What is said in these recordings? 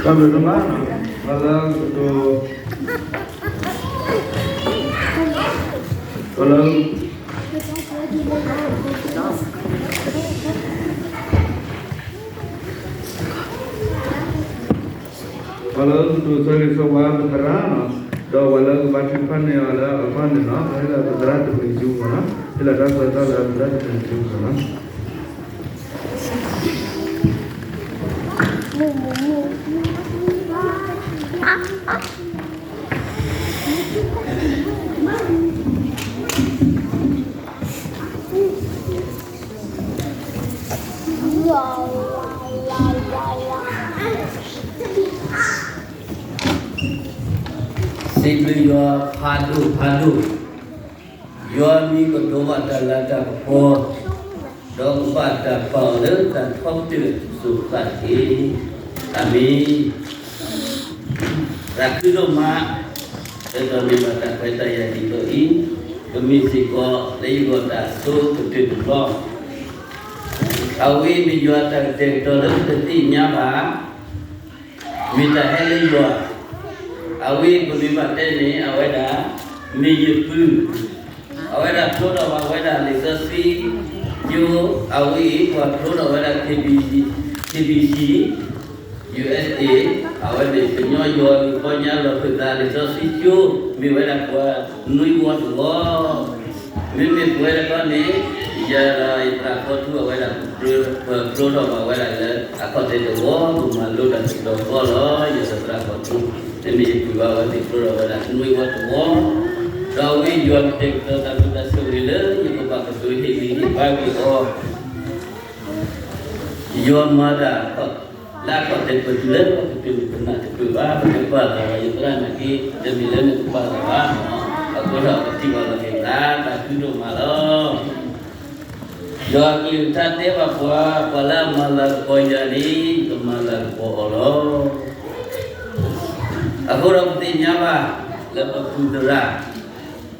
တၢ်ဘျုးဒိၣ်မး, ပှၤလၢကတိၤ, ပှၤလၢ ပှၤလၢကတိၤဆၢဂ့ၤဆၢဝါပသရၣ်, ဒီးပှၤလၢကဘါထုကဖၣ်န့ၢ်အီၤလၢအဂီၢ်န့ၣ်လီၤ. ဟ့ၣ်လီၤပသရၣ်တပလံၤဆူမးလီၤ. ဟ့ၣ်လီၤတၢ်ဆၢကတီၢ်လၢပသရၣ်တပလံၤဆူမးလီၤ. စံးဘျုးယွၤဖးဒိၣ်ဖးဒိၣ်, ယွၤမံၤကဒိးဘၣ်တၢ်လၤတၢ်ကပီၤ, ဒီးကဘၣ်တၢ်ပာ်အီၤလၢတၢ်ထီကတၢၢ်အစိၤအဃၣ်တက့ၢ်. အၤမ့ၣ်. သးခုဒိၣ်မး, လၢတၢ်မ့ၢ်ဘၣ်တၢ်ခွဲးတၢ်ယာ်ဒ်သိးအံၤ, ကမ့ၢ်စ့ၢ်ကီးလၢယဂီၢ်တၢ်ဆိကတၢၢ်တဘျီ, အဝဲမ့ၢ်ယွၤတၢ်ကတဲာ်ကတီၤလၢတသ့ၣ်ညါဘၣ် မ့ၢ်တၢ်ဟဲလၢယွၤ, အဝဲပမ့ၢ်ဘၣ်တဲန့ၣ် အဝဲဒၣ် မ့ၢ်ယပုၢ်, အဝဲဒၣ်ဖျိထီၣ်ဘၣ်ဝဲဒၣ်လံာ်စီဆှံကၠိ, အဝဲအံၤ ပှၤဖျိထီၣ်ဝဲဒၣ် K B C, K B C, U S A, အဝဲန့ၣ် ကညီယွၤဂ့ၢ်ပီညါလီၢ်ခၢၣ်သးလံာ်စီဆှံကၠိ, မ့ၢ်ဝဲဒၣ်ပှၤနွံဝီတဝီ မ့မ့ၢ်ပဝဲတခီန့ၣ်, ယၤဒီးယသရၣ်ဖီထူအဝဲဒၣ် ပဖျိထီၣ်ဘၣ်ဝဲဒၣ်လၢအခီၣ်ထံးတဝီ, ပမၤလိတၢ်စံးထီၣ်ပတြၢၤလီၤ. ယသရၣ်ဖီထူ, မ့မ့ၢ်ယပုၢ်ဘၣ်ဝဲသ့ၣ်ဖျိထီၣ်ဝဲဒၣ်နွံဝီတဝီ, ဒီးအဝဲယွၤကတဲာ်ကတီၤတၢ်ဘျုးတၢ်ဆိၣ်ဂ့ၤလၢ ယကဘၣ်ကတိၤဟ့ၣ်ဂံၢ်ဟ့ၣ်ဘါက့ၤအီၤ ယွၤမၤတၢ် လၢအခီၣ်ထံးပတုၤလၢ ပတုၤမ့ၢ်ပနၢ်တပၢၢ်ဘၣ်, ပတပာ်သးဘၣ်, ယသရၣ်နာ်က့ တမ့ၢ်လၢနတပာ်သးဘၣ်, အဃိဒီးပထံၣ်ဘၣ်လီၤက့ၤသး သးခုဒိၣ်မးလီၤ. ယွၤအကလုၢ်ကထါတဲဘၣ်ပှၤ, ပှၤလၢအမၤလၤကပီၤယၤန့ၣ် ယကမၤလၤကပီၤအီၤလီၤ. အဃိဒီးပသ့ၣ်ညါဘၣ် လၢပပုၢ်သရၣ်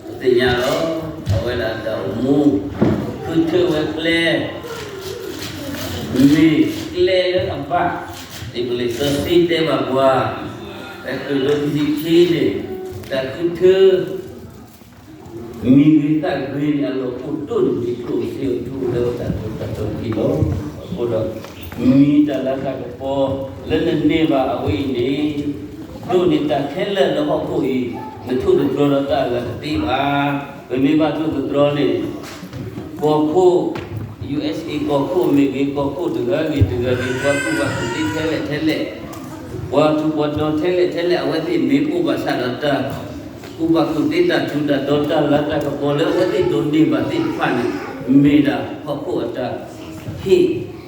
ပသ့ၣ်ညါလီၤ, အဝဲဒၣ်တၢ်အိၣ်မူ ဃုထၢဝဲကျဲ မ့ၢ်ကျဲလၢအဘၣ်, ဒ်ပလံာ်စီဆှံတဲဘၣ်ပှၤ, ဖဲကုၢ်လိခံဆံခံန့ၣ်, တၢ်ဃုထၢ မံၤဂ့ၤသၣ်ဂ့ၤန့ၣ် အလီၢ်အိၣ်ဒိၣ်န့ၣ် မ့ၢ်ကျိၣ်စ့အိၣ်ထူအိၣ်လၢတၢ်ထူးတၢ်တီၤခံလီၤ. အဃိဒီး မံၤတၢ်လၤတၢ်ကပီၤလၢနန့ၢ်ဘၣ်အဝဲအံၤန့ၣ်, ဒိၣ်န့ၢ်တၢ်ခဲလၢာ်လၢဟီၣ်ခိၣ်အံၤ, နထိၣ်သတြီၤဒီးတၢ်အဂၤတသ့ဘၣ်. ပမ့ၢ်ဘၣ်ထိၣ်သတြီၤန့ၣ်, ကီၢ်ခိၣ် U S A ကီၢ်ခိၣ်မ့ၢ်ဂ့ၤ, ကီၢ်ခိၣ်တဂၤဂ့ၤတဂၤဂ့ၤ, ပှၤကူၣ်ဘၣ်ကူၣ်သ့ထဲလဲၣ်ထဲလဲၣ်, ပှၤထူးပှၤတီၤထဲလဲၣ်ထဲလဲၣ် အဝဲသ့ၣ်မ့ၢ်အိၣ်ဘၣ်ဆၣ်ဒီးတၢ် ကူၣ်ဘၣ်ကူၣ်သ့တၢ်ထူးတၢ်တီၤ တၢ်လၤတၢ်ကပီၤလၢအဝဲသ့ၣ်ဒိးန့ၢ်ဘၣ်သ့ၣ်တဖၣ်န့ၣ်, မ့ၢ်ဒၣ်ဟီၣ်ခိၣ်အတၢ်ဟ့ၣ်,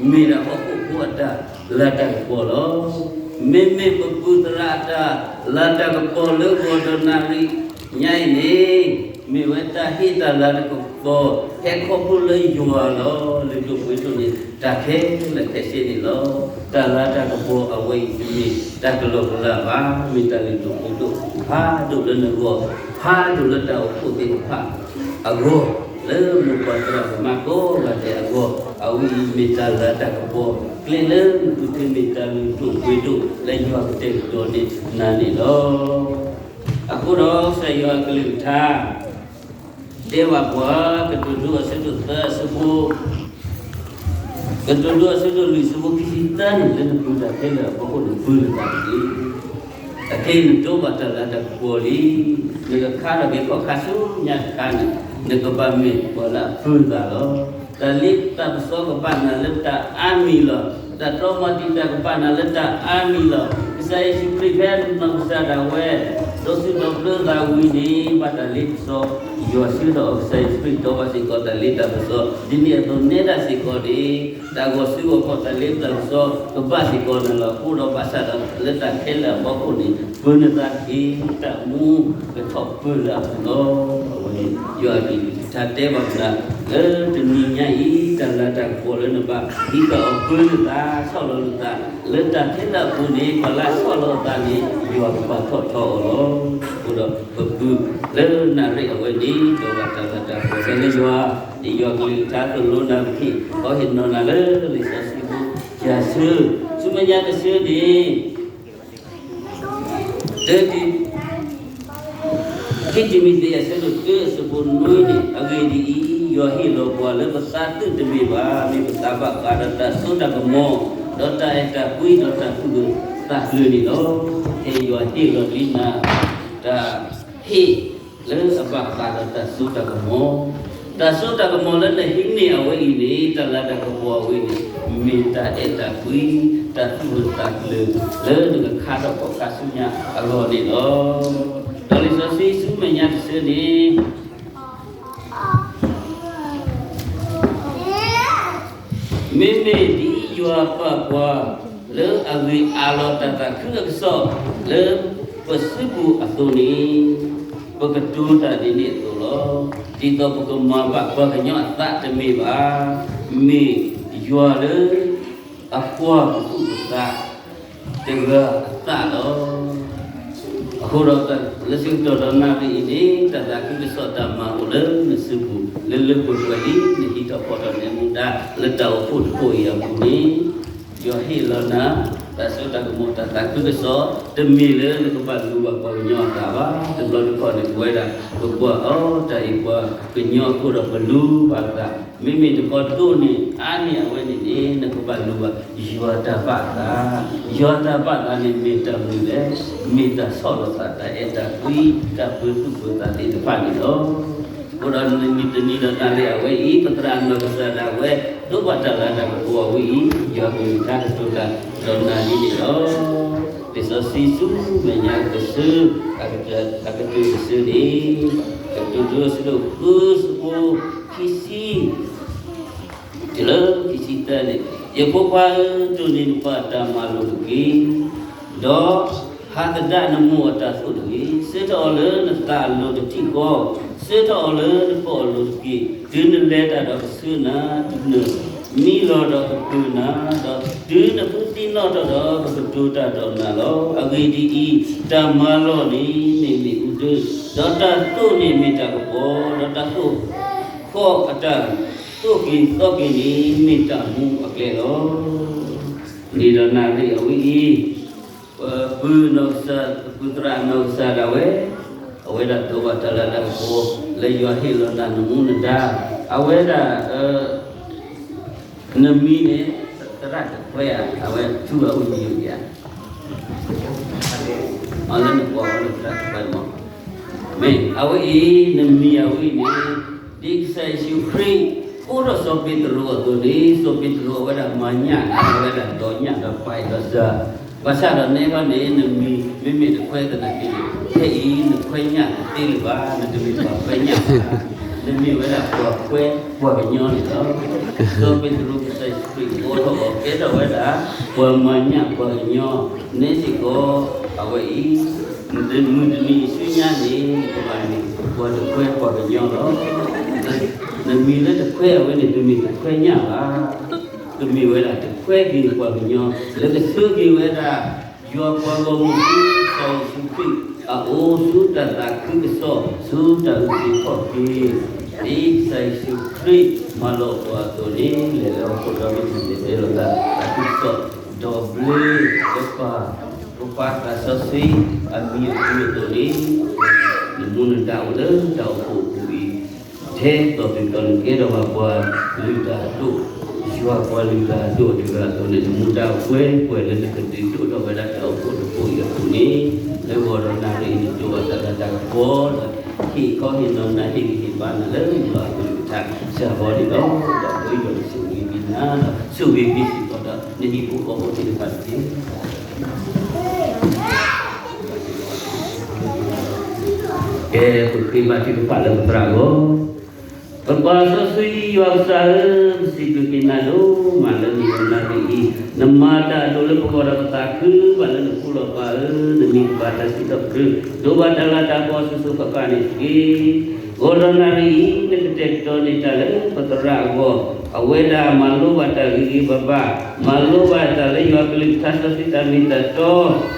မ့ၢ်ဒၣ်ဟီၣ်ခိၣ်ဖိအတၢ်လၤတၢ်ကပီၤလီၤ. မ့မ့ၢ်ပပုၢ်သရၣ်အတၢ်လၤတၢ်ကပီၤလၢဂီၤဒီးနၣ်ရံၣ်ညါအံၤန့ၣ်, မ့ၢ်ဝဲတၢ်ဟ့ၣ်တၢ်လၤတၢ်ကပီၤ ဟဲခီဖျိလၢယွၤလီၤ. လုၢ်ဒိၣ်ပှ့ၤဒိၣ်န့ၣ် တၢ်ခဲလၢာ်ခဲဆ့န့ၣ်လီၤ. တၢ်လၤတၢ်ကပီၤအဝဲအံၤတမ့ၢ်တၢ်ကလီကလီဘၣ်, မ့ၢ်တၢ်လုၢ်ဒိၣ်ပှ့ၤဒိၣ် ဖးဒိၣ်လၢနဂီၢ်, ဖးဒိၣ်လၢတၢ်အိၣ်ဖှိၣ်သ့ၣ်တဖၣ်အဂီၢ်, လၢမိၢ်ပၢ်သရၣ်သမါကိးဂၤဒဲးအဂီၢ်, အဝဲအံၤမ့ၢ်တၢ်လၤတၢ်ကပီၤ, ကျဲလၢနဃုထၢမ့ၢ်တၢ်လုၢ်ဒိၣ်ပှ့ၤဒိၣ်လၢယွၤကတဲာ်ကတီၤန့ၢ်နၤန့ၣ်လီၤ. အဃိဒီးကစၢ်ယွၤအကလုၢ်ကထါ တဲဘၣ်ပှၤ, ကတိၤဒိအဆၢဒိၣ်သၢအဆၢဖိ, ကတိၤဒိအဆၢဒိၣ်လွံၢ်အဆၢဖိခံဆံသၢန့ၣ်, လၢနပၢၤတၢ်ခဲလၢာ်အဖီခိၣ်န့ၣ် ပၢၤနသးတက့ၢ်. အခဲအံၤနတိဘၣ်တၢ်လၤတၢ်ကပီၤလံ. နကခါထီၣ်က့ၤခီၣ်ခါဆူညါတခါန့ၣ်, နကဘၣ်မ့ၢ်ပှၤလၢအပၢၤသးလီၤ. တၢ်လ့ပစီကဘၣ်နၤလၢတၢ်အါမံၤလီၤ. တၢ်တြီမၤတံာ်တာ်ကဘၣ်နၤလၢတၢ်အါမံၤလီၤ. ကစၢ်ယ့ၣ်ၡူးခရံာ်ဖဲနီၢ်ကစၢ်ဒၣ်ဝဲ ဒီးစူၢ်ဒီးပျၢၤသးဝံၤန့ၣ်, ဘၣ်တၢ်လ့ပစီ, ယွၤဆှၢထီၣ်အီၤကစၢ်ယ့ၣ်ၡူးခရံာ် တီဘၣ်စ့ၢ်ကီးတၢ်လ့တၢ်ပစီ, ဒ်န့ၣ်အသိးနဲဒၣ်စ့ၢ်ကီးန့ၣ်, တၢ်ဂီၤစုဂီၤခီၣ်တၢ်လ့တၢ်ပစီ ကဘၣ်စ့ၢ်ကီးနၤလီၤ. အဃိဒီးဘၣ်ဆၣ်ဒီးလၢတၢ်ခဲလၢာ်အဖီခိၣ်န့ၣ်, ပၢၤနသးတက့ၢ်, တၢ်မူကထီၣ်ပၢၤလၢအပူၤလီၤ. အဝဲန့ၣ် ယွၤအကလုၢ်ကထါတဲဘၣ်ပှၤ, လၢတနံၤညါအံၤ တၢ်လၤတၢ်ကပီၤလၢနဘၣ် ဒ်သိးအပၢၤနသး ဆီၣ်လီၤနသး, လၢတၢ်ခဲလၢာ်အပူၤန့ၣ် ပှၤလၢအဆီၣ်လီၤအသးန့ၣ် ယွၤကပာ်ထီၣ်ထီအီၤလီၤ. အဃိဒီးပပုၢ်လၢနၣ်ရံၣ်အဝဲန့ၣ် ဒီးဘၣ်တၢ်လၤတၢ်ကပီၤလၢယွၤ, ဒ်ယွၤကလုၢ်ကထါသိၣ်လိနၤတက့ၢ်. ခီဟ့ၣ်နီၤနၤလၢလံာ်စီဆှံဖိ ယၤဆၢ, ဆူမဲာ်ညါတဆၢန့ၣ် လၢခံတံၤမသ့း အဆၢဒိၣ်တၢ အဆၢဖိနွံန့ၣ်, အဂ့ၢ်ဒ်အံၤ, ယွၤဟ့ၣ်လီၤပှၤလၢပသးသုးတမ့ၢ်ဘၣ်, မ့ၢ်ပသးဘၣ်ဃးဒီးတၢ်စိတၢ်ကမီၤ, ဒီးတၢ်အဲၣ်တၢ်ကွံ, ဒီးတၢ်သူၣ်ဂၢၢ်သးကျၢၤန့ၣ်လီၤ. ဖဲယွၤဟ့ၣ်လီၤလံနၤ တၢ်ဟ့ၣ် လၢအဘၣ်ဃးဒီးတၢ်စိတၢ်ကမီၤ, တၢ်စိတၢ်ကမီၤလၢနဟံးန့ၢ်အဝဲအံၤန့ၣ်, တၢ်လၤတၢ်ကပီၤအဝဲန့ၣ်, မ့ၢ်တၢ်အဲၣ်တၢ်ကွံ, တၢ်သူၣ်ဂၢၢ်သးကျၢၤ လၢနကခါထီၣ်ခီၣ်ခါဆူညါအဂီၢ်န့ၣ်လီၤ. ဒီးလံာ်စီဆှံဆူမဲာ်ညါတဆၢန့ၣ် မ့မ့ၢ်ဒ်ယွၤပာ်ပှၤလၢအဂ့ၤအးလီၤတၢ်သးခုကစီၣ်လၢပစုပူၤအသိးန့ၣ်, ပကတိၤတၢ်ဒ်န့ၣ်အသိးလီၤ. ဒ်သိးပကမၤဘၣ်ပှၤကညီအသးတမ့ၢ်ဘၣ်, မ့ၢ်ယွၤလၢအကွၢ်ပသူၣ်ပသး တဂၤအသးလီၤ. အဃိဒီး လၢဆၢကတီၢ်ဒီးနၣ်ရံၣ်အံၤန့ၣ်, တၢ်သးခုကစီၣ်တၢ်မၤအိၣ်လၢနစုပူၤ လၢလၢပှဲၤပှဲၤလံ, နဟံးထီၣ်ဖီၣ်ထီၣ်န့ၢ်မူဒါ လၢတၢ်အိၣ်ဖှိၣ်တဖှိၣ်အံၤအပူၤန့ၣ်, ယွၤဟ့ၣ်လီၤနၤ တၢ်စိတၢ်ကမီၤတၢ်သးခုကစီၣ်, တမ့ၢ်လၢနကဘၣ်လူၤဘၣ်ပှၤကညီအသးဘၣ်. တဘျီတခီၣ်န့ၣ် ပဝဲဒၣ် ပကွၢ်အီၤ တၢ်အံၤပှၤကညီအဃိဒီးပလူၤဘၣ်သး, မ့မ့ၢ်တခီဒိၣ်န့ၢ်အါန့ၢ်အဝဲန့ၣ်န့ၣ်, နကဘၣ်လူၤဘၣ် ယွၤတၢ်ဘၣ်သး, ယွၤတၢ်ဘၣ်သးန့ၣ်မ့ၢ်တၢ်မနုၤလဲၣ်, မ့ၢ်တၢ်ဆီၣ်လီၤသး တၢ်အဲၣ်တၢ်ကွံ, တၢ်ပၢၤသူၣ်ပၢၤသးသ့ၣ်တဖၣ်န့ၣ်လီၤ. အဃိဒီးနမံၤတနံၤဒီးနၣ်ရံၣ်အဝဲအံၤ, ပသရၣ်နီၢ်ကစၢ်ဒၣ်ဝဲ, ဒိးဘၣ်တၢ်လၤတၢ်ကပီၤအဝဲအံၤ, ယွၤကလုၢ်ကထါကတိၤတၢ်ဒီးနၤဒ်န့ၣ်လီၤ. လံာ်စီဆှံဆူမဲာ်ညါတဆၢ, အကတၢၢ်တဆၢန့ၣ်, ကတိၤဒိအဆၢဒိၣ်ဃု အဆၢဖိခံဆံ တုၤလၢခံဆံသၢန့ၣ်, ယဖိခွါဧၢ, တိၢ်န့ၢ်နပၢ်တၢ်မၤလိာ်တက့ၢ်, ဒီးဟးသဒၣ်နမိၢ်အတၢ်သိၣ်တဂ့ၤ. ဆၢထၢၣ်အီၤလၢနသးအလိၤတထံၣ်ဃီ, ဆၢထၢၣ်အီၤလၢနပီၢ်အလိၤတက့ၢ်. တုၤနလဲၤတၢ်ဒီးကဆှၢနၤ, တုၤနမံလီၤဒီးကပၢၤနၤ, ဒီးတုၤနဖုသံနီၣ်ထီၣ်ဒီး ပကတိၤတၢ်ဒီးနၤလီၤ. အဂ့ၢ်ဒ်အံၤ, တၢ်မၤလီၢ်န့ၣ်မ့ၢ်မ့ၣ်အူဒၢ, ဒီးတၢ်သိၣ်န့ၣ်မ့ၢ်တၢ်ကပီၤ, ဒီးတၢ်သိၣ်ဃီၣ်အတၢ် သိၣ်က့ၤသီက့ၤန့ၣ် မ့ၢ်တၢ်မူအကျဲလီၤ. န့ၣ်ဒီးနၣ်ရံၣ်အဝဲအံၤ, ပပုၢ်နီၢ်ကစၢ်, ပပုၢ်သရၣ်နီၢ်ကစၢ်ဒၣ်ဝဲ, အဝဲဒၣ်ဒိးဘၣ်တၢ်လၤတၢ်ကပီၤ လၢယွၤဟ့ၣ်လီၤနၤနမူနဒါ, အဝဲဒၣ် နမံၤန့ၣ် သရၣ်တခွဲဧါ, အဝဲထူအအိၣ်ယံၤယံၤဧါ, အလၢနကွၢ်ဝဲလၢသရၣ်တခွဲမး, မ့ၢ်အဝဲအံၤ နမံၤအဝဲအံၤန့ၣ်, ဒ်ကစၢ်ယ့ၣ်ၡူးခရံာ် အိၣ်ဒီးစီၤပ့းတရူးအသိးန့ၣ်, စီၤပ့းတရူးအဝဲဒၣ်မၤညၣ်န့ၣ် အဝဲဒၣ်ဒီးညၣ်ဒီးပာ်အီၤဒီးစၢၤ, ဘၣ်ဆၣ်ဒီးနဲခီန့ၣ် နမံၤ မ့မ့ၢ်တခွဲသနာ်က့န့ၣ်, ဖဲအံၤနခွဲညၣ်တသ့လၢၤဘၣ်, နတမ့ၢ်ပှၤခွဲညၣ်ဘၣ်, နမ့ၢ်ဝဲဒၣ်ပှၤခွဲပှၤကညီန့ၣ်လီၤ. စီၤပ့းတရူးကစၢ်ယ့ၣ်ၡူးခရံာ်အိးထီၣ်အီၤ ကဲထီၣ်ဝဲဒၣ် ပှၤမၤညၣ်ပှၤကညီ, နဲစ့ၢ်ကီး အဝဲအံၤ မုၢ်တနံၤဆူညါန့ၣ် နကဘၣ်မ့ၢ်ပှၤတခွဲပှၤကညီလီၤ. နမံၤလၢတခွဲအဝဲန့ၣ် တမ့ၢ်တခွဲညၣ်ဘၣ်, ကမ့ၢ်ဝဲဒၣ်တခွဲက့ၤပှၤကညီ လၢကဆှၢက့ၤဝဲဒၣ် ယွၤပှၤဂီၢ်မုၢ်ဆူ စီၤယ့ၣ်ၡူးခရံာ်အအိၣ် ဆူတၢ်သးခုကစီၣ် ဆူတၢ်အုၣ်က့ၤခီၣ်က့ၤ, ဒ်ကစၢ်ယ့ၣ်ၡူးခရံာ်မၤလိာ်ပှၤအသိးန့ၣ်, လဲၤလၢဟီၣ်ခိၣ်ဒီဘ့ၣ်န့ၣ် လဲၤတဲလီၤသးသးခုကစီၣ်, ဒီးဘျၢလၢပၢ် ပပၢ်သးစီဆှံအမံၤအပူၤအသိးန့ၣ်, နမူနဒါအိၣ်လၢတၢ်အိၣ်ဖှိၣ်အပူၤအံၤ, ထဲသိးတုၤသိးနကဲထီၣ်ဘၣ်ပှၤလုၢ်တၢ်အဒိၣ်, ယွၤပှၤလုၢ်တၢ်အဒိၣ်တဂၤအသိးန့ၣ်, နမူဒါပှဲၤပှဲၤလၢနကဒုးဒိၣ်ထီၣ်ဝဲဒၣ်တၢ်အိၣ်ဖှိၣ်တဖှိၣ်အံၤအပူၤန့ၣ်, လၢဂီၤဒီးနၣ်ရံၣ်အံၤ နဒိးဘၣ်တၢ်လၤတၢ်ကပီၤဒီး ဟ့ၣ်ခီဟ့ၣ်နီၤနၤ ဟ့ၣ်ဂံၢ်ဟ့ၣ်ဘါနၤလၢယွၤအကလုၢ်ကထါစ့ၢ်ကီးန့ၣ်လီၤ. ဒီးပဝဲယွၤကဆိၣ်ဂ့ၤက့ၤနၤဒီး ဆိၣ်ဂ့ၤက့ၤစ့ၢ်ကီးဒီး နဟံၣ်ဖိဃီဖိသ့ၣ်တဖၣ်တက့ၢ်. ကဲ ပဃ့ဘါထုကဖၣ်လၢပသရၣ်အဂီၢ်. ပပၢ်စီဆှံယွၤကစၢ်ဧၢ, ပစံးဘျုးက့ၤနၤဒိၣ်မးလၢနံၤဒီးနၣ်ရံၣ်အံၤ, နမၤတၢ်အဒိၣ်လၢပဂီၢ်ဒီးပသးခုဘၣ်လၢနဖိလီၤပၢ်ဧၢ, နမံၤကဘၣ်တၢ်စံးထီၣ်ပတြၢၤ, ဒိးဘၣ်တၢ်လၤတၢ်ကပီၤစိၤစိၤဃၣ်ဃၣ်န့ၣ်တက့ၢ်. ဂီၤဒီးနၣ်ရံၣ်အံၤ နက တဲာ်ကတီၤန့ၢ်တၢ်လၢပသရၣ်အဂီၢ်, အဝဲဒၣ်မၤလိဘၣ်တၢ်ဂ့ၤဂ့ၤဘၣ်ဘၣ်, မၤလိဘၣ်တၢ်လၢယွၤကလုၢ်ကထါစီဆှံတၢ်မ့ၢ်တၢ်တီ,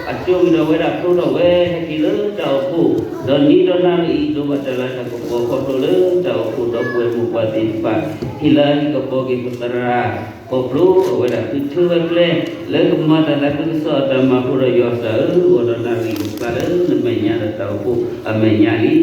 အစိက့ၤဒီးဝဲဒၣ်ဖျိထီၣ်ဝဲဟဲက့ၤလၢတၢ်အိၣ်ဖှိၣ်, ဒီးနံၤဒီးနၣ်ရံၣ်အံၤ ဒိးဘၣ်တၢ်လၤတၢ်ကပီၤခီဖျိလၢတၢ်အိၣ်ဖှိၣ်ဒီပုၢ်ဝဲၢ်မိၢ်ပၢ်သ့ၣ်တဖၣ်, ဟ့ၣ်လၤဟ့ၣ်ကပီၤက့ၤပသရၣ် ခီဖျိအဝဲဒၣ်ဃုထၢဝဲကျဲ လၢကမၤတၢ်သးခုကစီၣ်အတၢ်မၤအဃိဒီး ယွၤကစၢ်ဧၢ, ဂီၤဒီးနၣ်ရံၣ်အိၣ်ဖျါလၢနမဲာ်ညါဒီးတၢ်အိၣ်ဖှိၣ်အမဲာ်ညါလံ.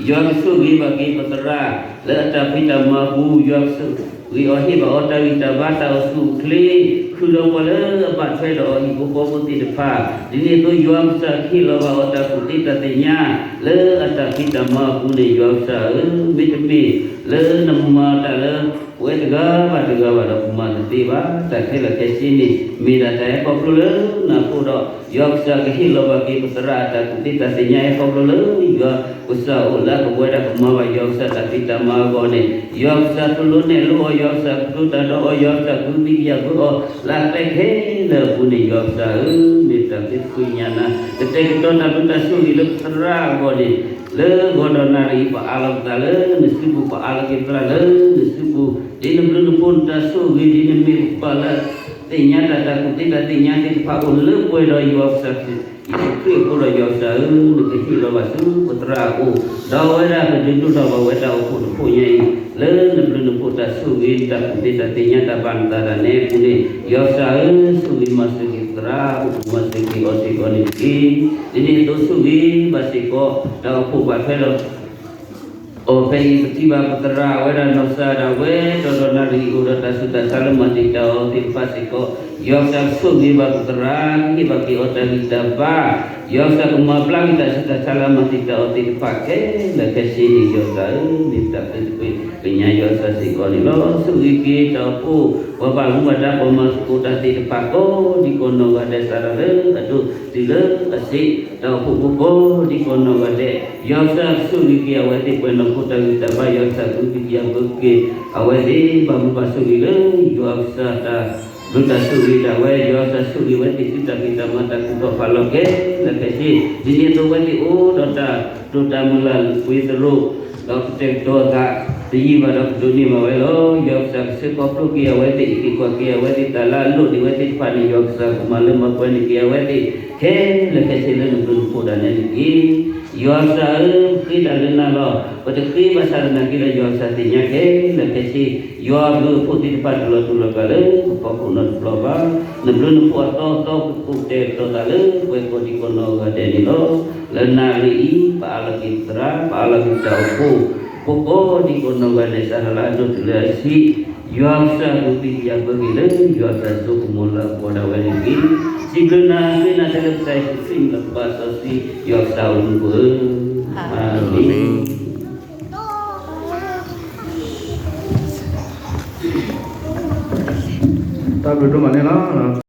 ယွၤကဆိၣ်ဂ့ၤဘၣ်က့ၤပသရၣ် လၢအတၢ်ဖံးတၢ်မၤအပူၤ, ယွၤကဆိၣ်ဂ့ၤအီၤ ဟ့ၣ်ဘၣ်အီၤတၢ်ဂံၢ်တၢ်ဘါတၢ်အိၣ်ဆူၣ်အိၣ်ချ့, ဃုာ်ဒီးပှၤလၢအဘၣ်ထွဲဒီးအီၤဟံၣ်ဖိဃီဖိသ့ၣ်တဖၣ်, ဒ်န့ၣ်အသိး ယွၤကစၢ်ကဟ့ၣ်လီၤဘၣ်အီၤတၢ်ကူၣ်သ့တၢ်သ့ၣ်ညါ လၢအတၢ်ဖံးတၢ်မၤအပူၤန့ၣ် ယွၤကစၢ်ဧၢ, မ့တမ့ၢ်လၢနမၤတၢ်လၢ ပဝဲတဂၤဘၣ်တဂၤဘၣ်ဒီး ပမၤတသ့ဘၣ်. တၢ်ခဲလၢာ်ခဲဆ့န့ၣ် မ့ၢ်ဒၣ်တၢ်ဟဲခီဖျိလၢနၤအဃိဒီး, ယွၤကစၢ်ကဟ့ၣ်လီၤဘၣ်က့ၤပသရၣ်အတၢ်ကူၣ်သ့တၢ်သ့ၣ်ညါ ဟဲခီဖျိလၢယွၤကစၢ်အအိၣ် လၢအကပဝဲဒၣ်ကမၤဘၣ်ယွၤကစၢ်တၢ်ဖံးတၢ်မၤအဂီၢ်န့ၣ်, ယွၤကစၢ်သိၣ်လိနဲၣ်လိအီၤ, ယွၤကစၢ်ကတိၤတၢ်ဒီးအီၤ, ယွၤကစၢ်ကဟုကယာ်ဘၢအီၤ လၢအကျဲခဲလၢာ်အပူၤန့ၣ် ယွၤကစၢ်ဧၢ, မ့ၢ်တၢ်သ့ဃုညါနၤ, ကတဲာ်ကတီၤတၢ်ဘျုးတၢ်ဆိၣ်ဂ့ၤလၢပသရၣ်အဂီၢ်န့ၣ် လၢဂီၤဒီးနၣ်ရံၣ်အံၤ ပအးလီၤပသးလၢနစုပူၤ, ပအးလီၤက့ၤပသရၣ်လၢနစုပူၤ, ဒ်နဘျုးနဖှိၣ်နတၢ်ဆိၣ်ဂ့ၤ ဒ်နမ့ၢ်ပှၤလၢသ့ၣ်ညါတၢ် တၢ်ကူၣ်သ့တၢ်သ့ၣ်ညါသ့ၣ်တဖၣ်အိၣ်လၢပှဲၤဒီးယွၤကစၢ်ခရံာ်အဃိဒီး ယွၤကစၢ်ဧၢ, နကဟ့ၣ်လီၤဘၣ်ဆူပသရၣ်အအိၣ်, ဒီးအဝဲဒၣ်ကဒုးဒိၣ်ထီၣ်ဘၣ်ဝဲတၢ်အိၣ်ဖှိၣ်တဖှိၣ်ညါအံၤ လၢနဘျုးနဖှိၣ်တၢ်ဆိၣ်ဂ့ၤ တၢ်ကူၣ်သ့တၢ်သ့ၣ်ညါတၢ်ဘၣ်နသးတၢ်နဲအပူၤန့ၣ်, ယွၤကစၢ်ဧၢ, ဆိၣ်ဂ့ၤမၤစၢၤက့ၤသရၣ်အအိၣ်, မၤစၢၤက့ၤအီၤစ့ၢ်ကီးန့ၣ်တက့ၢ်. ဒ်န့ၣ်အသိးဆိၣ်ဂ့ၤဘၣ်စ့ၢ်ကီး တၢ်အိၣ်ဖှိၣ်ဘၣ်ထွဲဒီး အီၤဖဲအံၤ ပထံၣ်ဘၣ်ပသရၣ်အဝဲဒၣ်နီၢ်စၢ်ဒၣ်ဝဲ ဒီးဒီးနၣ်ရံၣ်အံၤ အိၣ်ဒီးတၢ်ဆူးတၢ်ဆါလၢမၤတံာ်တာ်အီၤသ့ၣ်တဖၣ်စ့ၢ်ကီး, ယွၤကစၢ်ကဆိၣ်ဂ့ၤဘၣ်ပသရၣ်, ကဟ့ၣ်ဘၣ်က့ၤအီၤတၢ်ဂံၢ်တၢ်ဘါ, ယွၤကစၢ်ကမၤဘျါက့ၤတၢ်ဆူးတၢ်ဆါလၢအမၤတံာ်တာ်အီၤသ့ၣ်တဖၣ်ခဲလၢာ်ခဲဆ့န့ၣ် ယွၤကစၢ်ဧၢ, မ့ၢ်ပတၢ်ဖုတဖုကညးယွၤကစၢ်စ့ၢ်ကီးန့ၣ်လီၤ. ဆိၣ်ဂ့ၤက့ၤတၢ်အိၣ်ဖှိၣ် ပှၤဘၣ်မူဘၣ်ဒါ ပှၤမၤသကိးတၢ်သ့ၣ်တဖၣ်ကိးဒံကိးနီၢ်ဂၤဒဲး စးထီၣ်လၢအဒိၣ်တုၤလၢအဆံး တၢ်အိၣ်ဖှိၣ်ဖိကိးဒံကိးနီၢ်ဂၤဒဲး, ယွၤကစၢ်ကဆိၣ်ဂ့ၤက့ၤအဝဲသ့ၣ် ပှဲၤနီၣ်ခိတၢ်ဂံၢ်တၢ်ဘါ, ယွၤကစၢ်ကဟုကယာ်ဘၢက့ၤအဝဲသ့ၣ် ဘၣ်မူဘၣ်ဆိၣ်ဂ့ၤလၢ ယွၤကစၢ်တၢ်ဘျုးတၢ်ဆိၣ်ဂ့ၤဒၣ်ဝဲ, ယွၤကစၢ်ဆိၣ်ဂ့ၤဝဲသ့ၣ် ဆူတၢ်ဖံးတၢ်မၤတၢ်ကူၣ်ထီၣ်ဖးလီၤခဲလၢာ်ခဲဆ့, ဒ်န့ၣ်အသိးအဝဲသ့ၣ်အိၣ်ဒီးတၢ်ဒိၣ်တၢ်မုၢ်လၢ် ပှ့ၤသရိာ် ဒီးကတဲာ်ကတီၤသး တယံာ်ဘၣ်ဒီးကဒိးန့ၢ်ဘၣ်ဝဲလီၤ. ယွၤကစၢ်ကဆှၢခီဖျိက့ၤအဝဲသ့ၣ်, ဟ့ၣ်ကွၢ်က့ၤအဝဲသ့ၣ်, တၢ်လၢအလိၣ်န့ၢ်ဝဲသ့ၣ်တဖၣ်န့ၣ် ယွၤကစၢ်ကမၤလၢမၤပှဲၤန့ၢ်က့ၤအဝဲသ့ၣ် ခဲလၢာ်ခဲဆ့လၢနဘျုးနဖှိၣ်ဒၣ်နဲန့ၣ်တက့ၢ်. ယွၤကစၢ်ဧၢ, ပဃ့တၢ်လၢနၤလီၤ. ပတဃ့ဘၣ်ဆၣ်သနာ်က့ဒီး ယွၤကစၢ်သ့ၣ်ညါခဲလၢာ်ခဲဆ့ ယွၤအဘျုးအဖှိၣ်သ့ၣ်တဖၣ် တလီၤတူာ်လီၤကာ်လၢ ပဖီခိၣ်နီတဘျီဘၣ်. နဘျုးနဖှိၣ်အသီအသီ ပကအိၣ်ကတဲာ်ကတီၤသးလၢ ပှၤကိးဒံကိးနီၢ်ဂၤဒဲးန့ၣ်လီၤ. လၢနၣ်ရံၣ်အံၤ ပအၢၣ်လီၤက့ၤပသရၣ်, ပအၢၣ်လီၤက့ၤတၢ်အိၣ်ဖှိၣ် ပကိးဒံကိးနီၢ်ဂၤဒဲး စးထီၣ်လၢအဒိၣ်တုၤလၢအဆံး, ယွၤကစၢ်ကဟုကယာ်ဘၢက့ၤလၢ ယွၤကစၢ်စိကမီၤလၢအပှၤဒၣ်ဝဲန့ၣ်တက့ၢ်. စံးဘျုးနၤ ဃ့နၤထဲလၢကစၢ်ယ့ၣ်ၡူးခရံာ်အမံၤ ပၢ်စီဆှံ ယွၤကစၢ်အိၣ်မူပူၤဧၢ, အၤမ့ၣ်. တၢ်ဘျုးဒိၣ်မးန့ၣ်လီၤ.